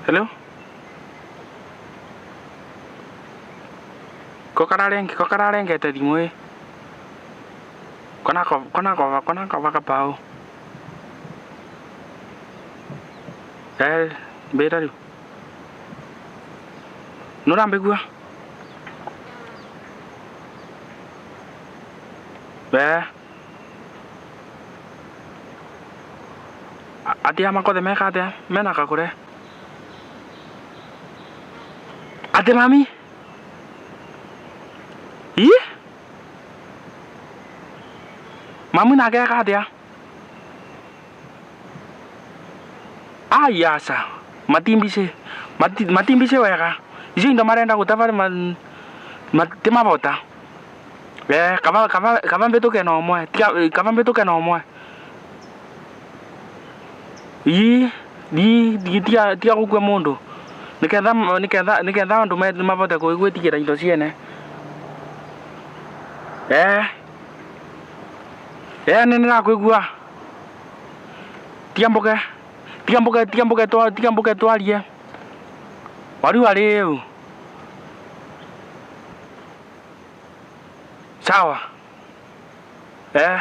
Hello? Ko kararenge, ko kararengete thimu ĩ. Kona ko kona ko kona ko kabao. Eh, mbĩra rĩu. Nũrambĩgua? Eh. Atia makothe meka atia? Mena kakure. Ate mami? Ĩ? Mami nake eka atia? Ai aca. Matimbicĩ. Matimbicĩ wega. Icio indo marenda gũtaba timabota. Eh, kaba kaba kaba mbĩtũke na ũmwe. Tiga kaba mbĩtũke na ũmwe. Ii, ii, tiga tiga gũkua mũndũ. Nĩketha nĩketha nĩketha andũ mabote gwĩtigĩra indo ciene. Eh. Eh, nĩ nĩrakwĩgua. Tiga mbũke. Tiga mbũke, tiga mbũke twa, tiga mbũke twarie. Wariu arĩu. Sawa. Eh.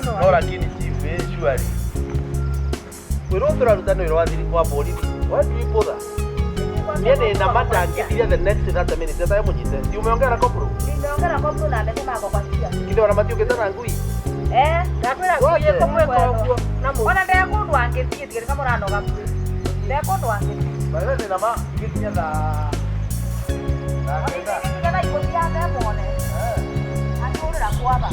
No lakini chief, eh, surely. Wĩra ũyũ tũraruta nĩ wĩra wa thiri wa borithi. Why do we bother? Niĩ nĩ na matangĩthiria the next 30 minutes etae mũnyite. Si umeongea na kopro? Nimeongea na kopro na amesema ako kwa njia. Kithe ona matiũkĩte na ngui. Eh, Ndakwĩra ngui ĩkũmwĩka ũguo na mũndũ. Ona ndekũndũ angĩthiĩ tigĩrĩka mũranoga ngui. Ndekũndũ angĩthiĩ. By the way, nĩ ma igĩkinya thaa thaa kenda. Nginya thaa ikũmi ya muone. Angĩhũrĩra kwaba.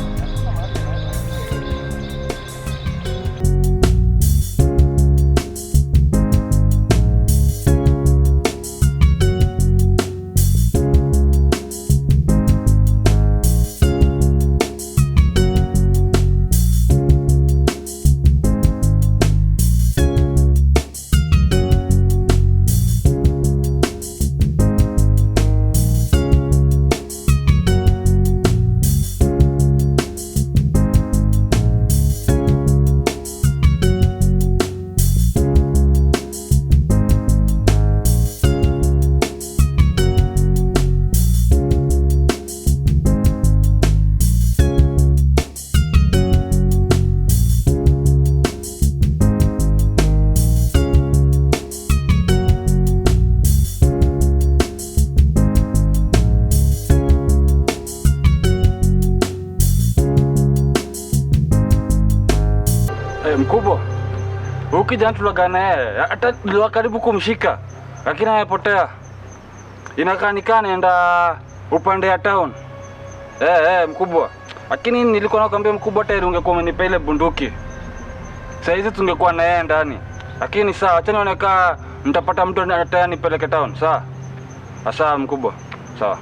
Eh, mkubwa. Huyu kijana tuliaga na yeye, hata niliwa karibu kumshika, lakini amepotea. Inakaa ni kaa naenda upande ya town. Eh, eh, mkubwa. Lakini nilikuwa nakwambia mkubwa, hata ungekuwa umenipa ile bunduki. Saa hizi tungekuwa na yeye ndani. Lakini sawa, acha nione kaa nitapata mtu ataya nipeleke town. Sawa? Sawa mkubwa. Sawa.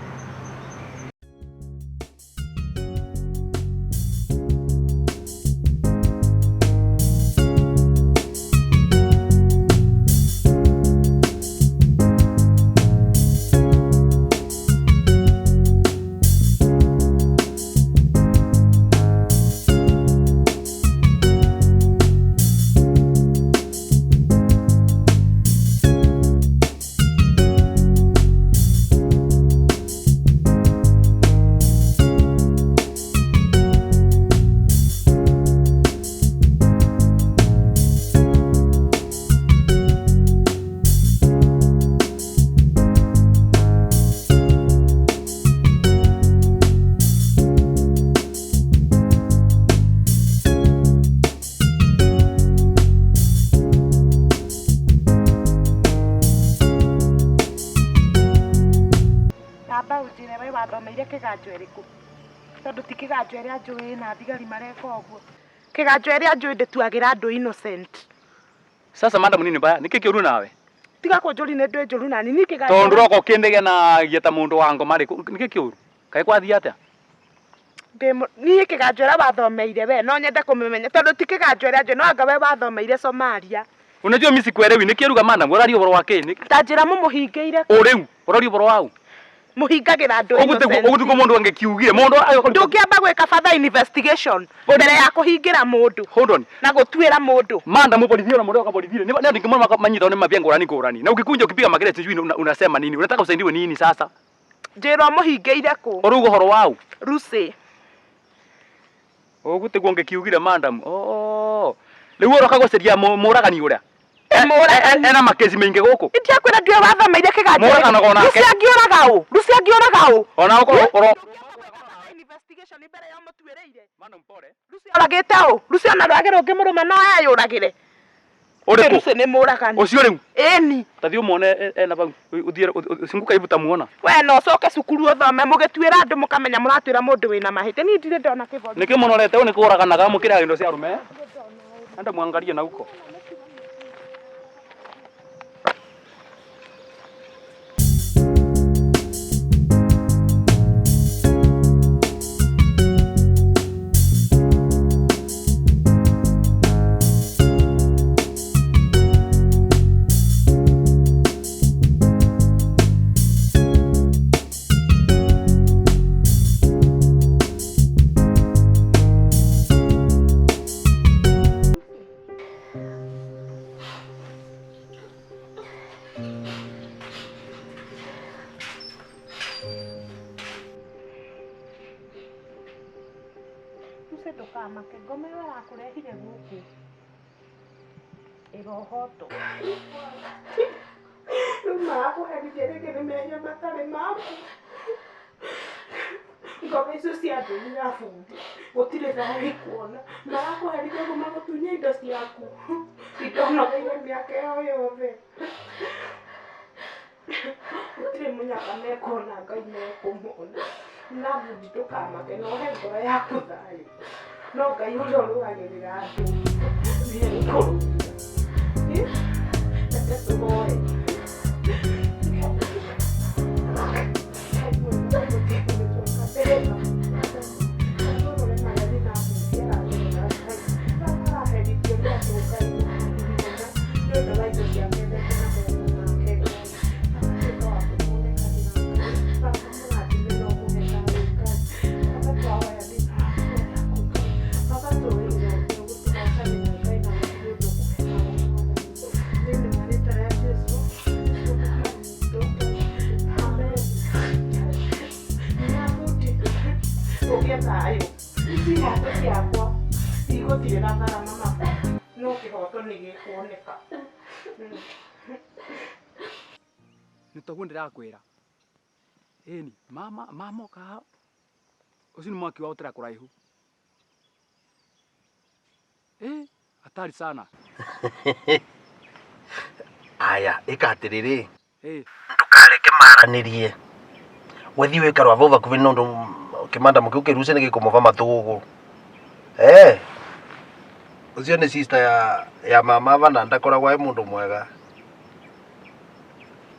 Kĩganjo ĩrĩkũ? Tondũ ti Kĩganjo ĩrĩa njũĩ na thigari mareka ũguo. Kĩganjo ĩrĩa njũĩ ndĩtuagĩra andũ innocent. Sasa madam nini mbaya niki kiuru nawe? Tiga kũnjũri nĩ ndwĩ njũru nani niĩ Kĩganjo. Tondu roko kindigenagia ta mundu wa ngoma ri niki kiuru? Kaĩ kwathiĩ atĩa? Niĩ Kĩganjo ĩrĩa wathomeire we no nyende kũmĩmenya tondũ ti Kĩganjo ĩrĩa njũĩ no anga we wathomeire Somalia. Unajua mimi sikuelewi niki madam ũraria ũhoro wa kĩ? Ta njĩra mũmũhingĩire kũ? Rĩu ũraria ũhoro wau? Mũhingagĩra andũ innocent. Ũguo tiguo mũndũ angĩkiugire mũndũ ndũngĩamba gwĩka further investigation mbere ya kũhingĩra mũndũ. Hold on. Na gũtuĩra mũndũ. Madam borithi ona mũndũ borithi ni ndio ngimona manyitao ni mabia ngũrani ngũrani. Na ukikunja ukipiga makelele sijui unasema nini? Unataka usaidiwe nini sasa? Njĩra mũhingĩire kũ? Ũrauga ũhoro wau? Rusi. Ũguo tiguo ngĩkiugire madam. Oh. Rĩu ũroka gũcaria mũragani ũrĩa? Mũragani. Ena makesi maingĩ gũkũ. Ndiakwĩra ndiũĩ wathomeire Kĩganjo. Mũraganaga onake. Rusi angĩũraga ũ? Rusi angĩũraga ũ? Ona ũkorwo ũro investigation mbere ya mũtuĩrĩire. Madam pole. Rusi oragĩte ũ? Rusi ona rwagĩ rũngĩmũrũma no eyũragĩre. Ũrĩkũ? Rusi nĩ mũragani. Ũcio rĩu? Ĩni. Tathi ũmuone ena bau. Ũthiĩ ũcunguka ibu tamuona. We no ũcoke cukuru ũthome mũgĩtuĩra andũ mũkamenya mũratuĩra mũndũ wĩna mahĩtia. Niĩ ndirĩ ndona kĩbori. Nĩkĩ mũnorete ũũ nĩ kũraganaga mũkĩrĩaga indo cia arũme? Enda mwangalie na huko. Ndũkamake ngoma ĩyo ĩrakũrehire gũkũ ĩrohotwo. Rĩu marakũherithia rĩngĩ nĩ mehia matarĩ maku. Ngoma icio cia andũ na bundi gũtirĩ thayũ ikuona. Marakũherithia ũguo magũtunye indo ciaku indo ũnogeire mĩaka ĩyo yothe. Gũtirĩ mũnyaka mekuona Ngai mekũmona. Na bundi ndũkamake na ũhe ngoro yaku thayũ. No Ngai ũrĩa ũrũagĩrĩra andũ nĩ egũkũrũĩrĩra. Reke tũhoe. Nĩ toguo ndĩrakwĩra. Ĩni mama mama oka ũcio nĩ mwaki wa ũtĩra kũraihu. Hatari sana. Aya, ĩka atĩrĩrĩ. Ndũkareke maranĩrie. Wethiĩ wĩkarwo vau vakuvi nondu kĩmanda mũkĩu kĩruce nĩ gĩkũmũva matũgũgũ. Ũcio nĩ sister ya mama vana ndakoragwo e mũndũ mwega.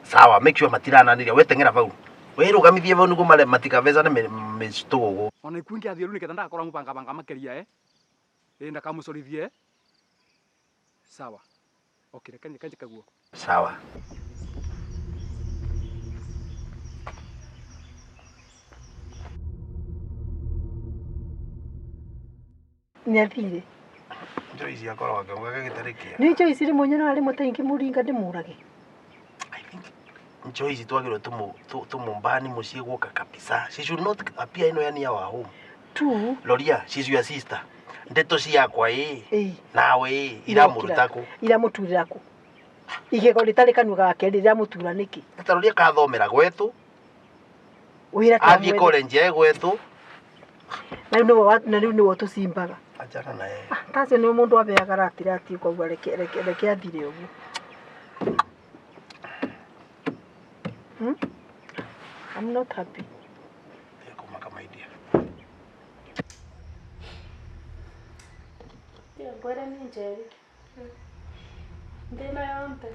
Sawa, make sure matirananĩria weteng'era vau. Wĩrũgamithie vau nĩguo mare matikavecane mĩtũgũgũ. Ona ikuũ ingĩathiĩ rĩu nĩgetha ndagakorwo amũbangabanga makĩria ndakamucorithie. Sawa. Okay, reke njĩke guo. Sawa. Nĩathire. Joyce akorwo akĩonga gĩtarĩ kĩega. Nĩ Joyce rĩmwe nyonaga rĩmwe ta ingĩmũringa ndĩmũrage. I think Joyce twagĩrĩirwo tũmũmbani mũciĩ gwoka kabisa. She should not appear ino yani our home. Tu. Loria, she's your sister. Ndeto ciakwa ĩ nawe ĩ iramũruta kũ? Iramũturĩra kũ? Igego rĩtarĩ kanua gake rĩramũtura nĩkĩ? Ta Loria kathomera gwetũ. Wĩra athiĩ college e gwetũ. Na rĩu nĩwe ũtũcimbaga. Achana na yeye. Tacio nĩ mũndũ abeaga ratirati ũkauga reke athire ũguo. I'm not happy. Ngwĩre nĩ Njeri. Thĩ ĩno yonthe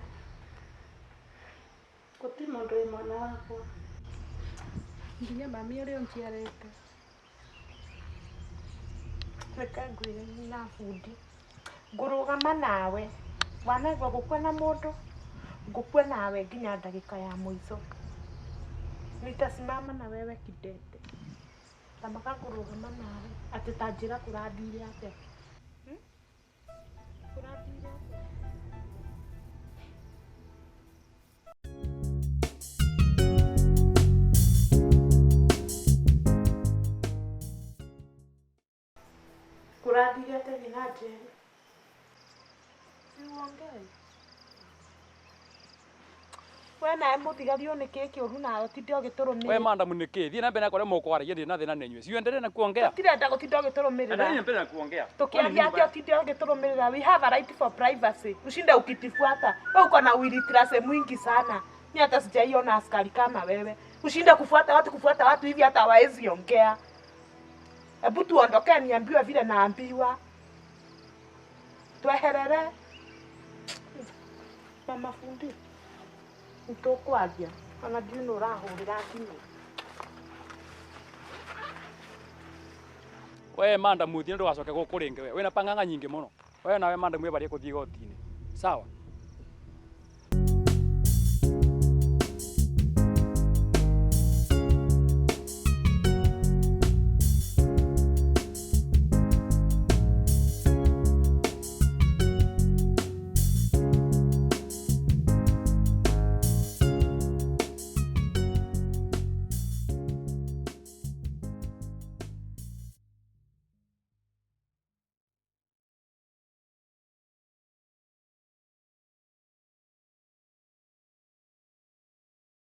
gũtirĩ mũndũ wĩ mwana wakwa. Nginya mami ũrĩa ũnjiarĩte. Reke ngwĩre na bundi ngũrũgama nawe wanaigua gũkua na mũndũ ngũkua nawe nginya ndagĩka ya mũico. Nitasimama na wewe kidete. Tamaka ngũrũgama nawe atĩ ta njĩra kũrathire atĩa. Hmm? Kũrathire atĩa? Kũrathire atĩa nginya Njeri? Si uongee. We nawe mũthigari ũyũ nĩ kĩĩ kĩũru nawe ũtinde We ũgĩtũrũmĩrĩra. madam nĩ kĩ? Thiĩ na mbere na kũrĩa mũkwaragia ndirĩ na thĩna na inyuĩ. Si uendelee na kuongea. Tũtirenda gũtinda ũgĩtũrũmĩrĩra. Endelea mbere na kuongea. Tukiaria atĩa ũtinde ũgĩtũrũmĩrĩra. We have a right for privacy. Ushinde ukitufuata. Wewe uko na illiteracy mwingi sana. Mimi hata sijaiona askari kama wewe. Ushinde kufuata watu hivi hata hawaezi ongea. Hebu tuondoke niambiwe vile naambiwa. Tweherere. Mama fundi. Nĩtũkwaria. Ona ndiũĩ nũ ũrahũrĩra thimũ. We madam thiĩ ndũgacoke gũkũ rĩngĩ we. Wĩna pang'ang'a nyingĩ mũno. We nawe madam wĩbarie kũthiĩ igoti-inĩ. Sawa?